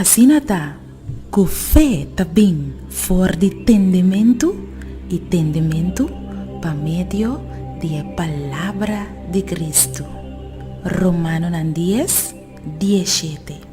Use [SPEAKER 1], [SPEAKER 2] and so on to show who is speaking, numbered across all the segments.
[SPEAKER 1] Asina ta ku fe ta bin for di tendementu i tendementu pa medio di e palabra di Kristu. Romanonan dies, diesshete.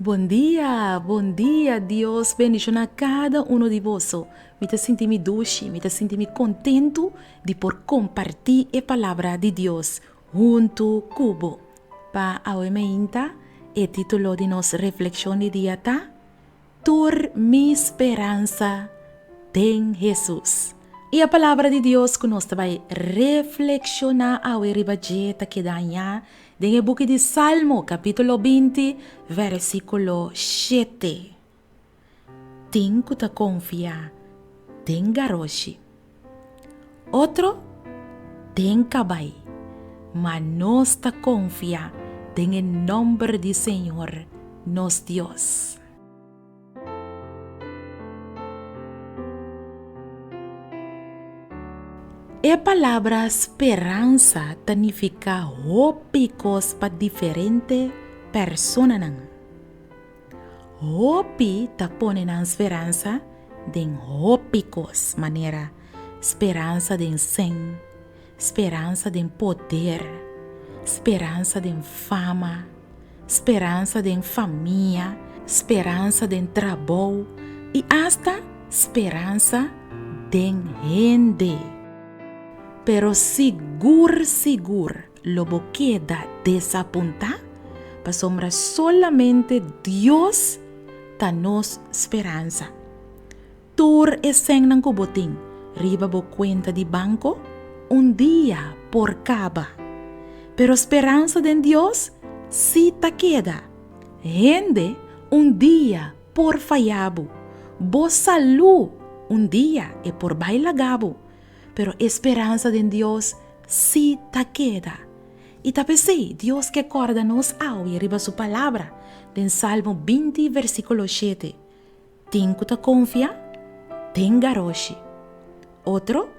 [SPEAKER 1] Bon dia, bon dia, Dios bendiciona cada uno di boso. Mi ta sinti mi dushi, mi ta sinti mi contento di por comparti e palabra di Dios hunto cu bo. Pa awe meinta, e titulo di nos reflexion di dia ta, Tur mi speransa den Hesus. I e Palabra di Dios ku nos ta bai reflekshoná awe riba dje ta keda hañá den e buki di Salmo, kapítulo 20, versíkulo shete. Tin ku ta konfia den garoshi, otro den kabai, ma nos ta konfia den e nòmber di Señor nos Dios. E palabra speransa ta nifiká hopi kos pa diferente personanan. Hopi ta pone nan speransa den hopi kos, manera speransa den sèn, speransa den poder, speransa den fama, speransa den famia, speransa den trabou i asta speransa den hende. Pero sigur sigur lo bo keda desapuntá pasobra solamente Dios ta nos speransa. Tur e sènnan ku bo tin riba bo kuenta di banko un dia por kaba. Pero speransa den Dios sí ta keda. Hende un dia por faya bo. Bo salú un dia e por bai laga bo. Pero e speransa den Dios sí ta keda. I ta p'esei Dios ke kòrda nos awe riba su Palabra den Salmo 20 versíkulo shete. Tin ku ta konfia den garoshi, otro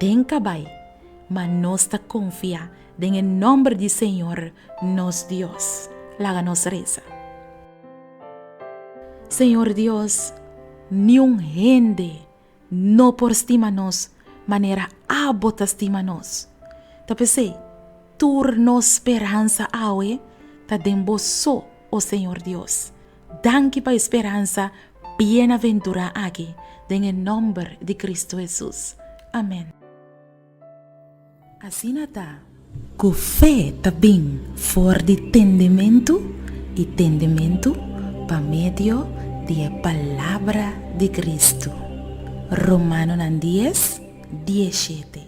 [SPEAKER 1] den kabai, ma nos ta konfia den e nòmber di Señor nos Dios. Laga nos resa. Señor Dios, niun hende no por stima nos manera abo ta stima nos. Ta p'esei, tur nos speransa awe ta den bo so, o Señor Dios. Danki pa e speransa bienaventurá aki, den e nòmber di Kristu Hesus. Amèn. Asina ta ku fe ta bin for di tendementu i tendementu pa medio di e palabra di Kristu. Romanonan dies, diesshete.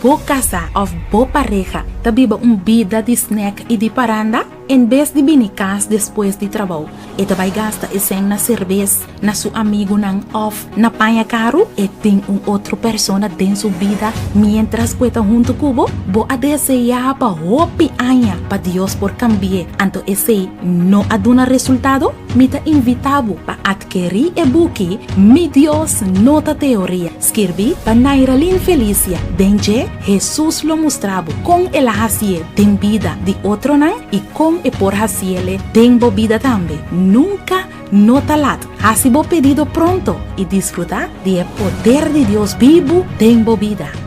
[SPEAKER 1] Bo kasá òf bo pareha ta biba un bida di snèk i di paranda? En bes di bini kas despues di trabou, e ta bai gasta e sèn na serbes, na su amigunan òf na paña karu? E tin un otro persona den su bida miéntras ku e ta huntu ku bo? Bo a deseá pa hopi aña pa Dios por kambi'é, anto esei no a duna resultado? Mi ta invitá bo pa atkerí e buki Mi Dios No Ta Teoria, skirbí pa Nairalyn Felicia. Den dje, Hesus lo mustra bo kon el a hasié den bida di otronan i kon e por hasiele den bo bida tambe. Nunka no ta lat. Hasi bo pedido pronto i disfrutá di e poder di Dios bibu den bo bida.